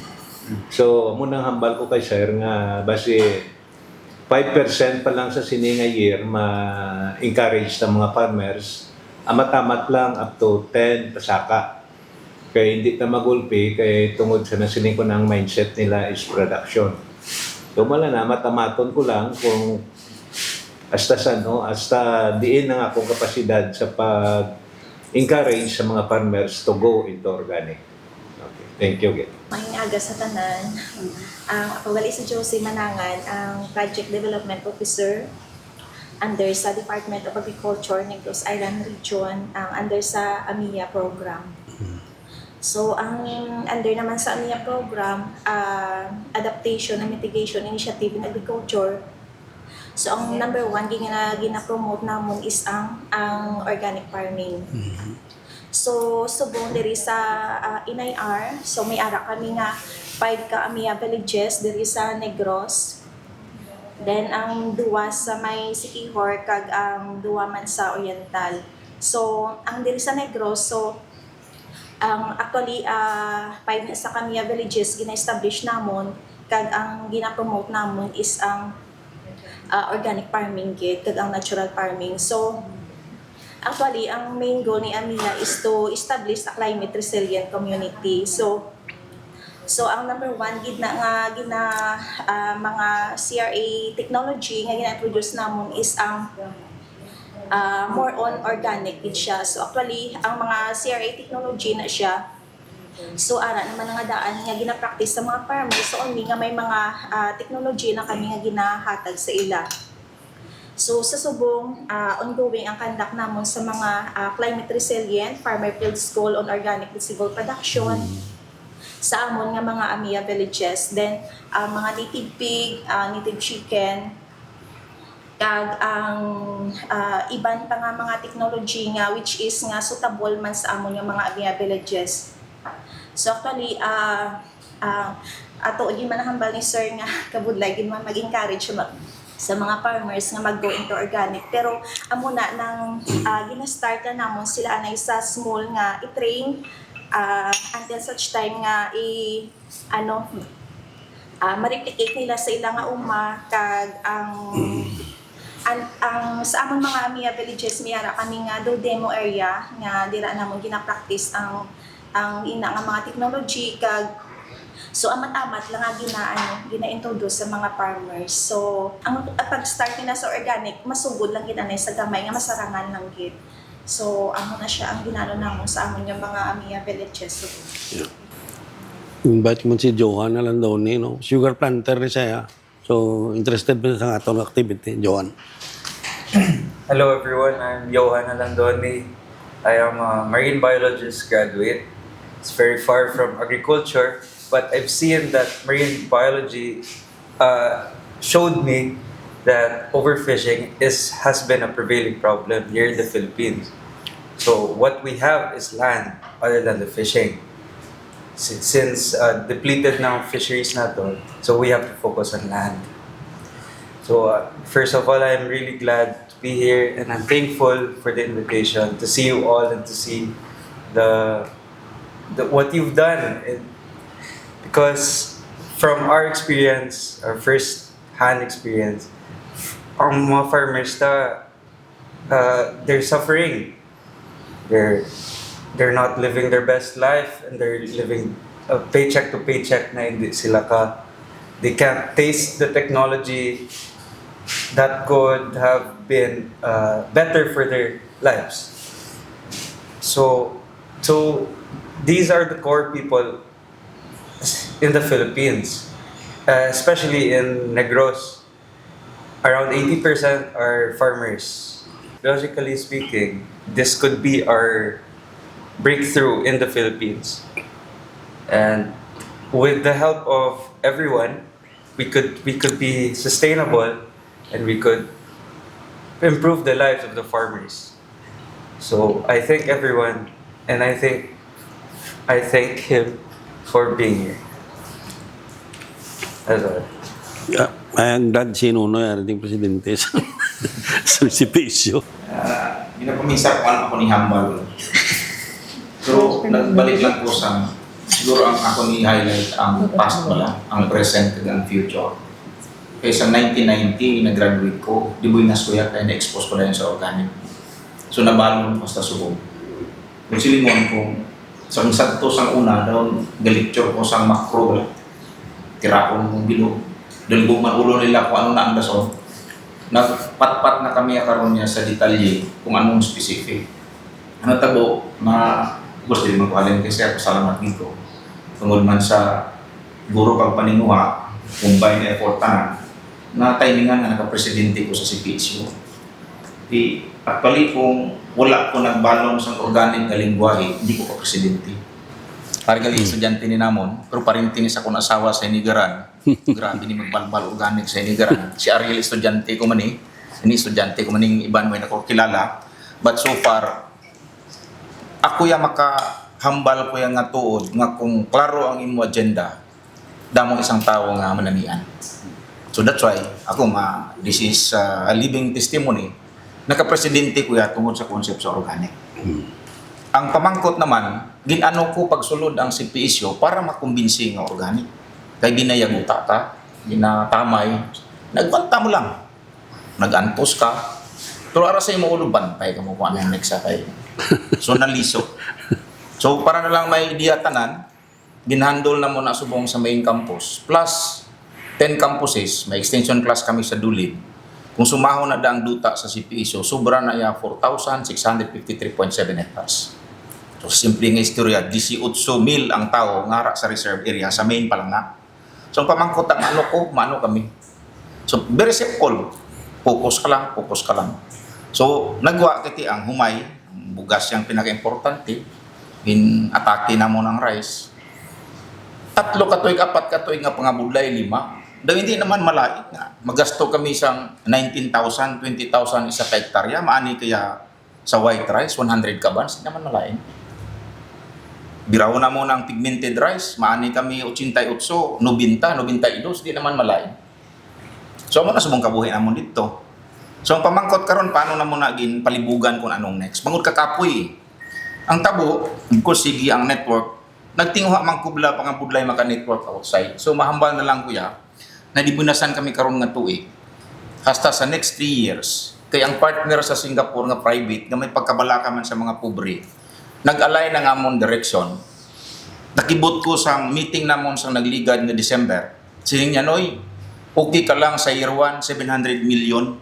So, amo nang hambal ko kay Sir nga basi five percent pa lang sa sini nga year ma-encourage ta mga farmers, amat-amat lang up to ten pasaka. Kay hindi ta magulpi kay tungod sa nasiling ko na ang mindset nila is production. So, mala na, matamaton ko lang kung hasta saan, no? Hasta diin ang akong kapasidad sa pag-encourage sa mga farmers to go into organic. Okay. Thank you again. Maayong aga sa tanan. Ah, ako gali si Josie Manangan, ang Project Development Officer under sa Department of Agriculture, Negros Island Region, ang under sa AMIA program. So, ang under naman sa AMIA program, ah, Adaptation and Mitigation Initiative in Agriculture. So, ang number one, gina, gina-promote namon is ang, ang organic farming. So, subong diri sa ah, N I R, so may ara kami nga five ka AMIA villages diri sa Negros. Then, ang duwa sa may Siquijor, kag ang duwa man sa Oriental. So, ang diri sa Negros, so, ang actually, ah, five na sa kami villages gina-establish namon, kag ang gina-promote namon is ang ah, organic farming gid, kag ang natural farming. So, Actually, ang main goal ni AMIA is to establish a climate resilient community. So, so ang number one gid na nga gina ah, mga C R A technology nga gina-introduce namon is ang ah, more on organic gid siya. So actually, ang mga C R A technology na siya. So ara naman nga daan nga gina-practice sa mga farmers, so only nga may mga ah, technology na kami nga ginahatag sa ila. So sa subong, ah, ongoing ang conduct namon sa mga ah, climate resilient farmer field school on organic vegetable production sa amon nga mga AMIA villages. Then ang mga native pig, ah, native chicken, kag ang ah, iban pa nga mga technology nga which is nga suitable man sa amon nga mga AMIA villages. So actually, ah, ah, ato gyud man nahambal ni sir nga kabudlay gyud man mag-encourage sa ma-, sa mga farmers nga mag-go into organic. Pero amo na nang ah, gina-start na namon sila anay sa small nga i-train ah, until such time nga i ano ah, ma-replicate nila sa ila nga uma. Kag ang ang, ang sa amon mga AMIA villages, may ara kami nga do demo area nga dira namon gina-practice ang ang ina nga mga technology. Kag so amat-amat lang nga gina ano, gina-introduce sa mga farmers. So ang, ang pag-start nila sa organic, masugod lang gid anay sa gamay nga masarangan lang gid. So amo na siya ang ginano namon sa amon nga mga AMIA villages. So, Invite mo si Johan Alandoni, no? Sugar planter ni siya. So, interested pa sa atong activity, Johan. Hello everyone, I'm Johan Alandoni. I am a marine biologist graduate. It's very far from agriculture, but I've seen that marine biology uh, showed me that overfishing is has been a prevailing problem here in the Philippines. So what we have is land other than the fishing. Si- Since uh, depleted na ang fisheries nato, so we have to focus on land. So uh, first of all, I'm really glad to be here, and I'm thankful for the invitation to see you all and to see the, the what you've done. And because from our experience, our first hand experience, ang mga farmers ta uh, they're suffering. They're they're not living their best life, and they're living uh, paycheck to paycheck na hindi sila ka they can't taste the technology that could have been uh, better for their lives. So so these are the core people in the Philippines, uh, especially in Negros. Around eighty percent are farmers. Logically speaking, this could be our breakthrough in the Philippines. And with the help of everyone, we could we could be sustainable, and we could improve the lives of the farmers. So I thank everyone, and I think I thank him for being here. That's all. Yeah. Ay, ang dad si Nunoy, ang ating presidente sa, sa C P S U. Uh, ginapaminsan ko ano ako ni hambal. Pero nagbalik lang ko sa, siguro ang ako ni highlight ang past pala, ang present, kag ang future. Kay sa nineteen ninety, nag-graduate ko, di buenas ko ya, kaya na-expose ko na yun sa organic. So, nabalon ko sa subong. Kung silingon ko, sa kung sadto sang una, daw, galecture ko sa macro, wala. Tira ko ng bilog. Dalbog man ulo nila kung ano na ang rason. Nagpatpat na kami karon niya sa detalye kung anong specific. Ano tabo, na gusto din magpahalin kasi ako salamat dito. Tungod man sa guro pagpaninguha, combine effort tanan, na timingan nga nakapresidente ko sa C P S U. Di, actually, kung wala ko nagbalon sa organic nga lingwahe, hindi ko ka presidente. Para gali estudyante ni namon, pero parente ni sa akong asawa sa Inigaran. Grabe ni magbalbal organic sa Inigaran. Si Ariel estudyante ko man eh. Ini estudyante ko man ning iban mo na ko kilala. But so far, ako ya makahambal ko ya nga tuod nga kung klaro ang imo agenda, damo isang tawo nga manamian. So that's why ako nga, this is uh, a living testimony. Nakapresidente ko ya tungod sa concept sa organic. Ang pamangkot naman, gin-ano ko pagsulod ang C P S U para makumbinsi nga organic. Kay ginayaguta ta, ginatamay, nagwanta mo lang. Nag-antos ka, Pero ara sa imo ulo, bantay kamo kung ano ang next sa kay. So, naliso. So, para na lang may idea tanan, ginhandle na mo na subong sa main campus. Plus, ten campuses, may extension class kami sa Dulid. Kung sumahon na da ang duta sa C P E S U, sobra na iya four thousand six hundred fifty-three point seven hectares. So, simple nga istorya, disiotso mil ang tao nga ara sa reserve area sa main pa lang na. So, ang pamangkot ang ano ko, maano kami. So, very simple. Focus ka lang, focus ka lang. So, nagwa kiti ang humay, ang bugas yang pinaka-importante, in atake na mo ng rice. Tatlo ka tuig, apat ka tuig nga pangabudlay, lima. Daw hindi naman malain nga. Magasto kami sang nineteen thousand, twenty thousand isa ka hektarya, maani kaya sa white rice, one hundred ka buns, di naman malain. Biraw na mo ng pigmented rice, maani kami ochenta y ocho, nobenta, nobenta y dos, di naman malain. So, amo na subong kabuhi namon dito. So, ang pamangkot karon, paano na mo na gin palibugan kung anong next? Bangod ka kapoy. Ang tabo, of course, sige ang network. Nagtinguha man kubla, pangabudlay maka-network outside. So, mahambal na lang, kuya, nadibunasan kami karon nga tuig. Hasta sa next three years, kay ang partner sa Singapore nga private, nga may pagkabalaka man sa mga pobre, nag-align ang amon direction. Nakibot ko sa meeting namon sa nagligad nga December. Siling niya, "Noy, okay ka lang sa year one, seven hundred million.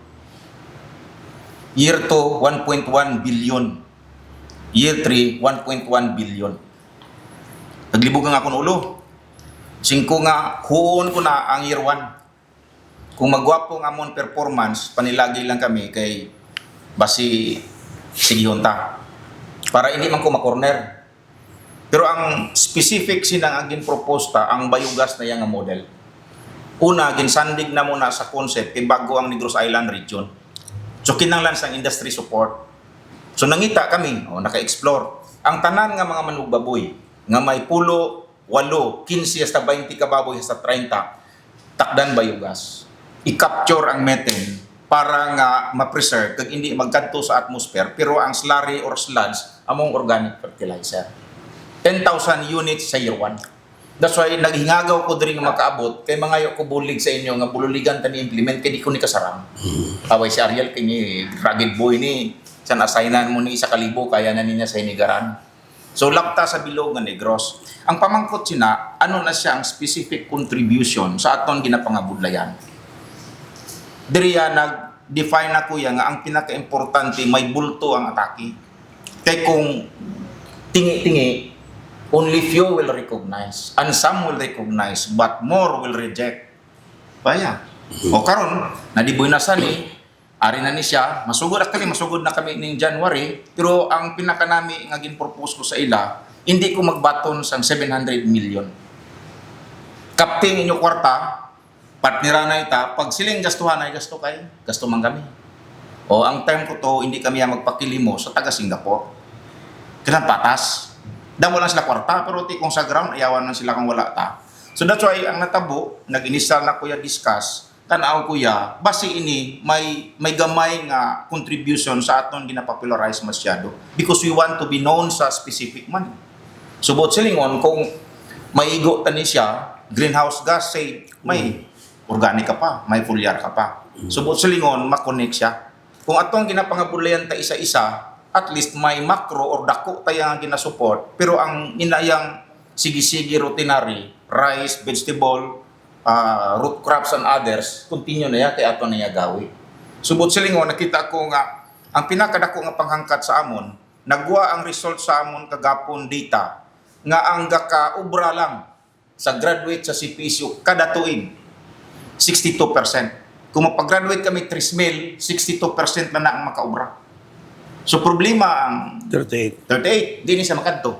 Year two, one point one billion. Year three, one point one billion." Naglibog ang akon ulo. Singko nga, huon ko na ang year one. Kung magwapo ang amon performance, panilagi lang kami kay basi sigihon ta. Para hindi man ko makorner. Pero ang specific sina nga ginproposta, ang biogas na iya nga model. Una, ginsandig na mo na sa concept kay bago ang Negros Island region. So, kinahanglan sang industry support. So, nangita kami, o, naka-explore. Ang tanan nga mga manugbaboy nga may pulo, walo, quince hasta twenty ka baboy hasta treinta, takdan biogas. I-capture ang methane para nga ma-preserve kag hindi magkadto sa atmosphere, pero ang slurry or sludge among organic fertilizer. Ten thousand units sa year one. That's why naghingagaw ko diri nga makaabot, kay mangayo ko bulig sa inyo nga bululigan ta ni implement kay di ko ni kasarang. Away si Ariel kay ni rugged boy ni, san assignan mo ni isa ka libo, kaya na niya sa hinigaran. So, lapta sa bilog nga Negros. Ang pamangkot sina, ano na siya ang specific contribution sa aton ginapangabudlayan? Diriya nag-define na, kuya, nga ang pinaka-importante, may bulto ang atake. Kay kung tingi-tingi, only few will recognize, and some will recognize, but more will reject. Baya. O karon, nadiboy na sa ni, ari na ni siya, masugod, actually, masugod na kami ning January, pero ang pinakanami nga ginpropose ko sa ila, hindi ko magbaton sang seven hundred million. Kapting inyo kwarta, partnera na ita, pag siling gastuhan ay gasto kay, gasto man kami. O ang time ko to, hindi kami ang magpakilimo sa taga Singapore. Kailan patas? Damo lang sila kwarta, pero ti kung sa ground, ayawan man sila kung wala ta. So that's why ang natabo, nag-initial na kuya discuss, tanaw kuya, basi ini may, may gamay nga contribution sa aton ginapopularize masyado because we want to be known sa specific man. So, buot silingon, kung maigo tani siya, greenhouse gas, say, may organic ka pa, may foliar ka pa. So, buot silingon, makonek siya. Kung atong ginapangabulayan ta isa-isa, at least may macro or dako tayo nga ginasupport, pero ang inayang sige-sige routinary, rice, vegetable, ah, root crops and others, continue na ya kay ato na ya gawi. So, buot silingon, nakita ko nga ang pinakadako nga panghangkat sa amon, nagwa ang result sa amon kagapon data nga ang gakaubra lang sa graduate sa C P S U kada tuig, sixty-two percent. Kung magpa-graduate kami, three mil, sixty-two percent na na ang makaubra. So, problema ang thirty-eight. Thirty-eight, di ni siya makadto.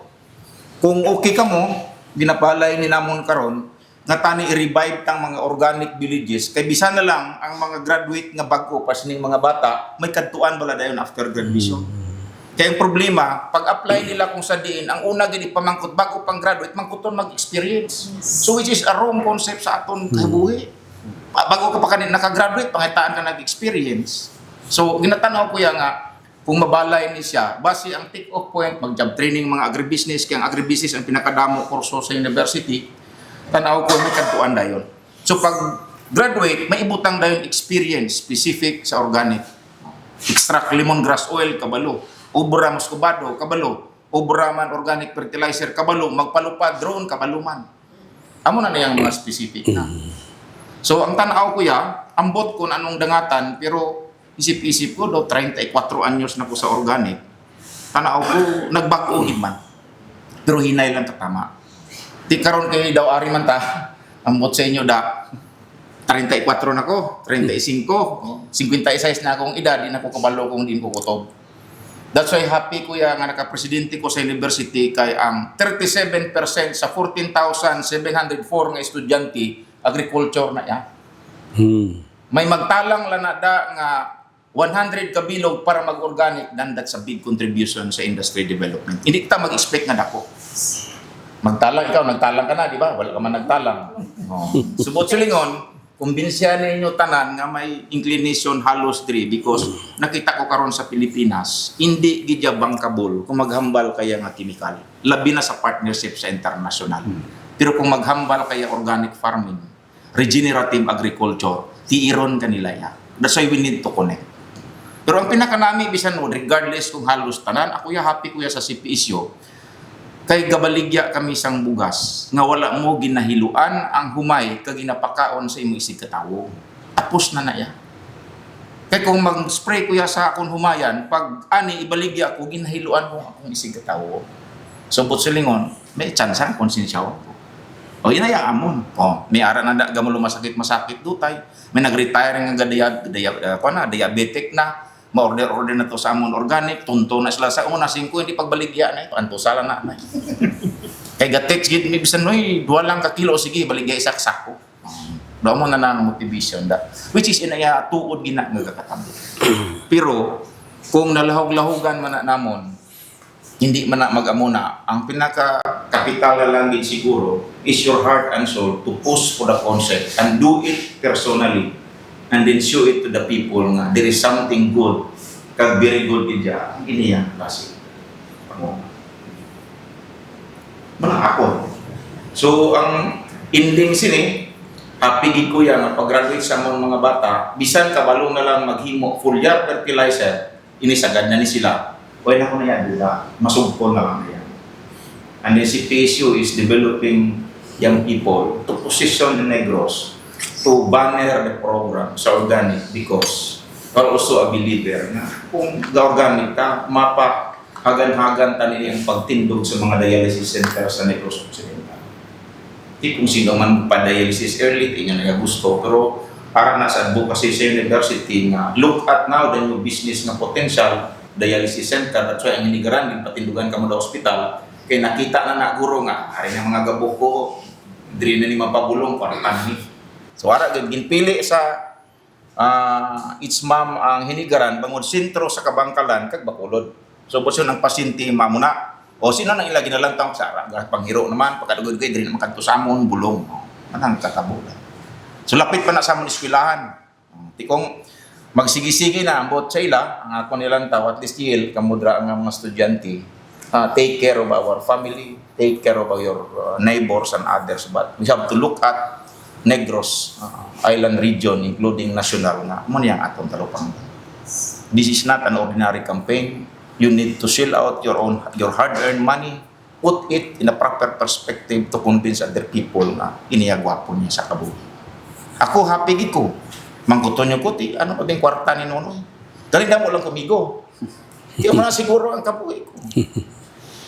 Kung okay ka mo, ginabalay ni namon karon, nga tani i-revive tang mga organic villages, kay bisan na lang ang mga graduate nga bag-o pa sining mga bata, may kadtuan bala dayon after graduation. Kay ang problema, pag-apply nila kung sa diin, ang una gid ipamangkot, bago pang graduate, mangkuton mag-experience. So, which is a wrong concept sa aton kabuhi. Ba-, bago ka pa kanina naka-graduate, pangitaan ka nag-experience. So, ginatanaw ko ya nga, kung mabalay ni siya, basi ang take-off point, mag-job training, mga agribusiness, kay ang agribusiness ang pinakadamo kurso sa university, tanaw ko may kadtuan dayon. So, pag graduate, may ibutang dayon experience specific sa organic. Extract lemongrass oil, kabalo. Obra muscovado, kabalo. Obra man organic fertilizer, kabalo. Magpalupad drone, kabalo man. Amo na niyang mga specific na. So, ang tan-aw ko ya, ambot ko na anong dangatan, pero isip-isip ko, do, treinta y cuatro anyos na ko sa organic. Tan-aw ko, nagbag-o gid man. Pero hinay lang katama. Ti karon kay daw ari man ta, ambot sa inyo da, treinta y cuatro na ko, treinta y cinco, cincuenta y seis na akong edad, di na ko kabalo kung diin ko kutob. That's why happy ko ya nga nakapresidente ko sa university, kay ang thirty-seven percent sa fourteen thousand seven hundred four nga estudyante, agriculture na ya. Hmm. May magtalang lang na da nga one hundred ka bilog para mag-organic, then that's a big contribution sa industry development. Hindi ta mag-expect nga dako. Magtalang ikaw, nagtalang ka na, di ba? Wala ka man nagtalang. Oh. Subot silingon, kumbinsya ninyo tanan nga may inclination halos diri because nakita ko karon sa Pilipinas, hindi gid ya bankable kung maghambal kaya nga chemical, labi na sa partnership sa international. Pero kung maghambal kaya organic farming, regenerative agriculture, tiiron ka nila ya. That's why we need to connect. Pero ang pinakanami, bisan mo, regardless kung halos tanan, ako ya happy ko ya sa C P S U, kay gabaligya kami sang bugas nga wala mo ginahiluan ang humay kag ginapakaon sa imo isigkatawo. Tapos na na ya. Kay kung mag-spray ko ya sa akong humayan, pag ani ibaligya ko, ginahiluan ko ang akong isigkatawo. So, but silingon, may tsansa ang konsensya ko. O, ina ya amon. O, may ara na da, gamo masakit-masakit dutay. May nag-retire nga gadaya, gadaya, uh, na, diabetic na. Ma-order-order na to sa amon organic, tunto na sila sa una, singko, hindi pagbaligya na ito, anto sala na na. Kay ga-text gid mi bisan, "Uy, duha lang ka kilo, sige, baligya isa ka sako." Do mo na nang motivation da. Which is inaya tuod gina nga gakatabo. Pero kung nalahog-lahogan man na namon, hindi man na mag-amo na. Ang pinaka kapital na lang gid siguro is your heart and soul to push for the concept and do it personally and then show it to the people nga there is something good kag very good gid dyan. Ang iniyang klase. Panguna. Malangakon. So, ang ending sini, happy gid ko yan, ang pag-graduate sa among mga bata, bisan kabalo na lang maghimo foliar fertilizer, ini sagad na ni sila. Pwede na ko na yan, duda. Masugpon na lang na yan. And then si P S U is developing young people to position the Negros to banner the program sa organic because we're also a believer na kung ga-organic ta, mapa hagan-hagan ta nini ang pagtindog sa mga dialysis center sa Negros Occidental. Di kung sino man pa-dialysis early, di niya na gusto. Pero para na sa advocacy sa university nga, look at now the new business nga potential, dialysis center. That's why ang Hinigaran, ginpatindugan kamo da hospital. Kay nakita na na, guro, nga, ari nga mga gabok ko, diri na ni mapabulong, kwarta ni. So, ara, gid, ginpili sa ah, its ma'am ang Hinigaran bangod sentro sa Kabangkalan kag Bacolod. So, buson ang pasyente, ma'am, muna. O, sino nang ila ginalantaw sa ara? Panghiro naman, pagkadugod ko, diri naman kadto sa amon, bulong. O, anang katabo lang. So, lapit pa na sa amon eskwelahan. O, ti kung magsigi-sigi na, ambot sa ila, ang ako nilantaw, at least, Yel, kamudra ang mga estudyante, uh, take care of our family, take care of your uh, neighbors and others. But we have to look at Negros uh, Island region, including national nga. Amo niya ang atong talupang. This is not an ordinary campaign. You need to shell out your own, your hard-earned money, put it in a proper perspective to convince other people nga iniya gwapo niya sa kabuhi. Ako, happy gid ko. Mangkuton niyo ko, ti, ano pa bing kwarta ni Nonoy? Galing na mo lang kumigo. Di mo na siguro ang kabuhi ko.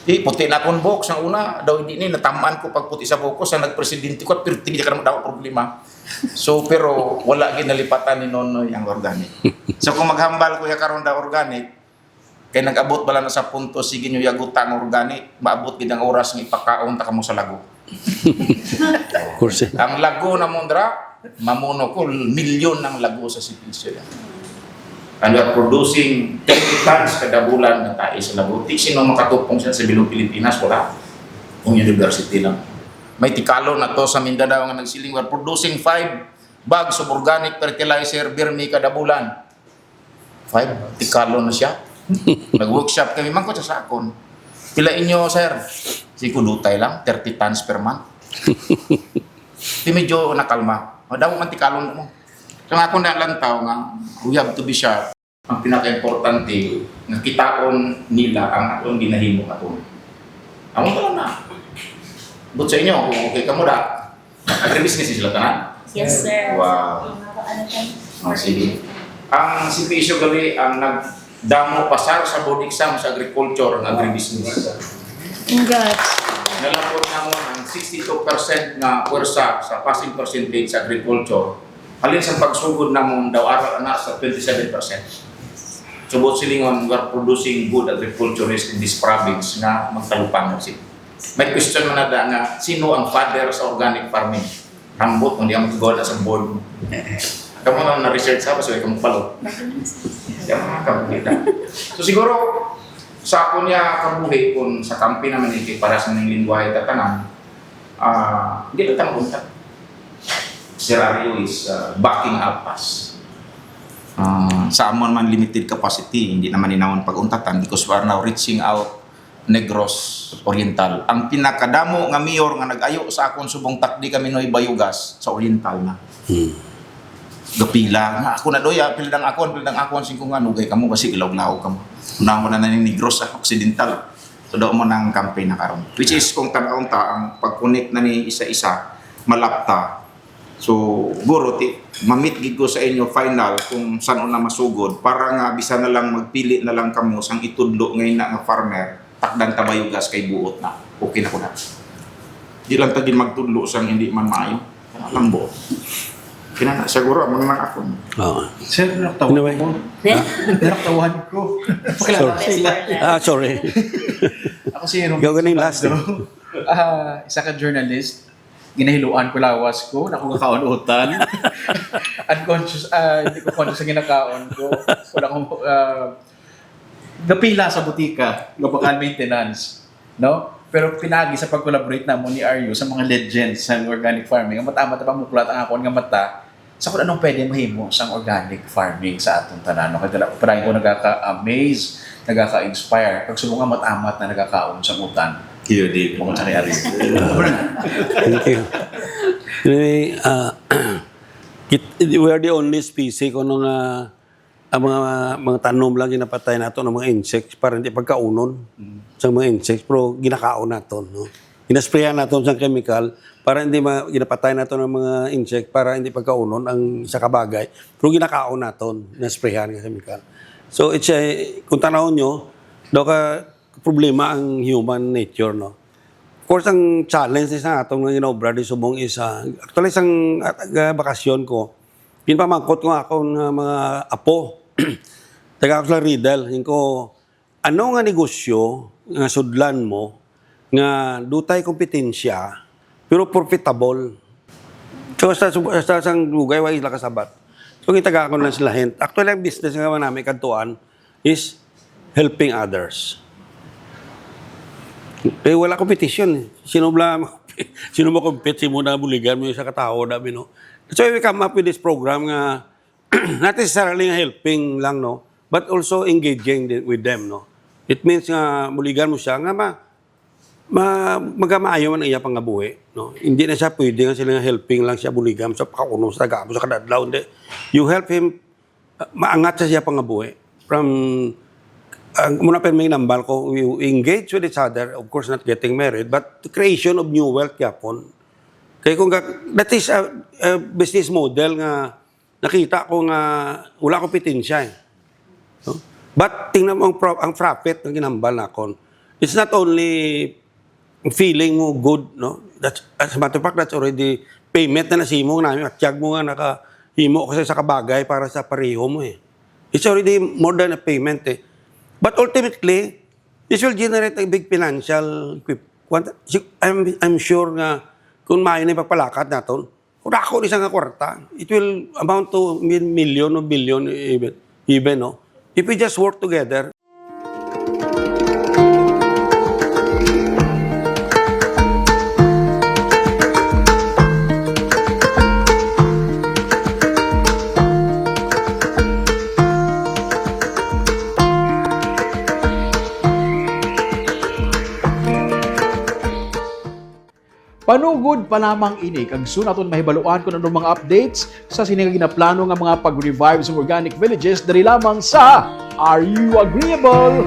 Di, puti na akong buhok sa una, daw hindi ni natamaan ko pag puti sa buhok ko, sa nagpresidente ko, at pirti ka naman daw problema. So, pero wala ginalipatan ni Nonoy ang organic. So, kung maghambal ko ya karon da organic, kay nag-abot bala na sa punto, sige nyo yaguta ang organic, maabot gid ang oras nga ipakaon ta kamo sa lago. Of course. Ang lago na mundra, mamuno ko, milyon ang lago sa C P S U. And we are producing thirty tons kada bulan nga tae sa lago. Di sino makatupong siya sa bilog Pilipinas, wala. Kung university lang. May tikalo na to sa Mindanao nga nagsiling, we're producing five bags of organic fertilizer, Birmi, kada bulan. Five, tikalo na siya. Nag-workshop kami, mangkot sa sakon. Pila inyo, sir? Si kudutay lang, thirty tons per month. Di medyo nakalma. Madaw man tikalon mo. So nga ako nalantaw nga, we have to be sharp. Ang pinaka-importante, nga kitaon nila ang atong ginahimo karon. Amo na. But sa inyo, kung okay ka mo da, agribusiness sila tanan? Yes, sir. Wow. Ano, ano, Oh, sige. Ang C P S U gali ang nagdamo pasar sa board exam sa agriculture nga agribusiness. Congrats. Nalapod namon ang sixty-two percent nga pwersa sa passing percentage sa agriculture. Halin sa pagsugod namon daw ara na sa twenty-seven percent. Subot silingon, we are producing good agriculturists in this province nga magtalupangon sila. May question man na da nga, sino ang father sa organic farming? Ambot, kung di ang magagawa na sa board mo. Kamu na na-research sa, so ikaw magpalo. Yan ang mga kabukita. So siguro, sa ako niya kabuhi, kung sa kampi naman yung para sa mga lingwahe tatanan, ah, hindi na tanong unta. Sir Ario is uh, backing up us. Ah, sa amon man limited capacity, hindi naman inaon pag-untatan because we are now reaching out Negros Oriental. Ang pinakadamo nga mayor nga nag-ayo sa akon subong takdi kami Noy Bayugas sa Oriental na. Hmm. Gapila nga ako na doya, pila dang akon, pila dang akon, singko nga nugay kamo kasi ilaw-law kamo. Una mo na na ni Negros sa Occidental. So daw mo nang campaign na karon. Which is kung tan-awon ta ang pag-connect na ni isa-isa, malapta. So, guro, ti, mamit gid ko sa inyo final kung san-o na masugod para nga bisan na lang magpili na lang kamo sang itudlo ngay na nga farmer, takdan ta Bayugas kay buot na. Okay na ko na. Di lang ta gid magtudlo sang hindi man maayo. Kana lang buot. Kina na, siguro, amang lang ako. Oo. Sir, nakatawa Anyway. ko. Nakatawa ko. Pakilala Sorry. sila. Ah, sorry. Ako si Romeo Ikaw ganing last, Sabado. Ah, isa ka journalist. Ginahiluan ko lawas ko, wala ko kakaon utan. Unconscious, ah, hindi ko conscious ang ginakaon ko. Wala ko, ah, gapila sa butika, nga bakal maintenance, no? Pero pinagi sa pag-collaborate namo ni Aryo sa mga legends sa organic farming, ang mata-mata pamuklat ang akon nga mata sa kung anong pwede mahimo sang organic farming sa atong tanan. No? Kaya dala, parang ko nagaka-amaze, nagaka-inspire. Pag subong nga mata-mata na nagakaon sa utan. Iyo, di. Bukod sa ni Aryo. Thank you. Anyway, uh, kit- we are the only species kuno nga ang mga mga tanom lang ginapatay nato ng mga insects para hindi pagkaunon Mm. sa mga insects, pero ginakaon nato, no? Ginasprayan nato sa chemical para hindi ma- ginapatay nato ng mga insect para hindi pagkaunon ang isa ka bagay, pero ginakaon nato, ginasprayan nga chemical. So it's a, kung tanawon nyo, daw ka problema ang human nature, no? Of course, ang challenge sa atong nga ginaobra di subong is, ah, actually, sang, ah, bakasyon ko, ginpamangkot ko nga akon nga mga apo. Taga ako sa riddle, yun ko, ano nga negosyo nga sudlan mo nga dutay kompetensya pero profitable? So, sa, sa, sa sang lugay, wa ila kasabat. So, gitaga ko na sila hint. Actually, ang business nga namin kadtuan is helping others. Eh, wala competition eh. Sino bla, sino mo compete si mo na buligan mo yung sa katao, dami, no? So, we come up with this program nga not necessarily nga helping lang, no? But also engaging din with them, no? It means nga buligan mo siya nga ma, ma, magamaayo man ang iya pangabuhi, no? Hindi na siya pwede nga sila nga helping lang siya buligan sa pakauno sa taga sa kadadlaw, hindi. You help him, uh, maangat sa siya pangabuhi. From, ang muna pa may nambal ko, we engage with each other, of course, not getting married, but the creation of new wealth yapon. Kaya kung ga- that is a, a business model nga nakita ko nga wala kompetensya eh. No? But tingnan mo ang, pro- ang profit ng ginambal nakon. It's not only feeling mo good, no? That's, as a matter of fact, that's already payment na nasimo namin. At tiyag mo nga nakahimo kasi sa kabagay para sa pareho mo eh. It's already more than a payment eh. But ultimately, this will generate a big financial equip. Quant- si- I'm, I'm sure nga kung maayo na ipagpalakat naton, kung ako ni nga kwarta, it will amount to mil- million o billion even, even, no? If we just work together. Panugod pa lamang ini kag soon naton mahibaluan kung ano mga updates sa sini nga ginaplano nga mga pag-revive sa organic villages diri lamang sa Are You Agreeable?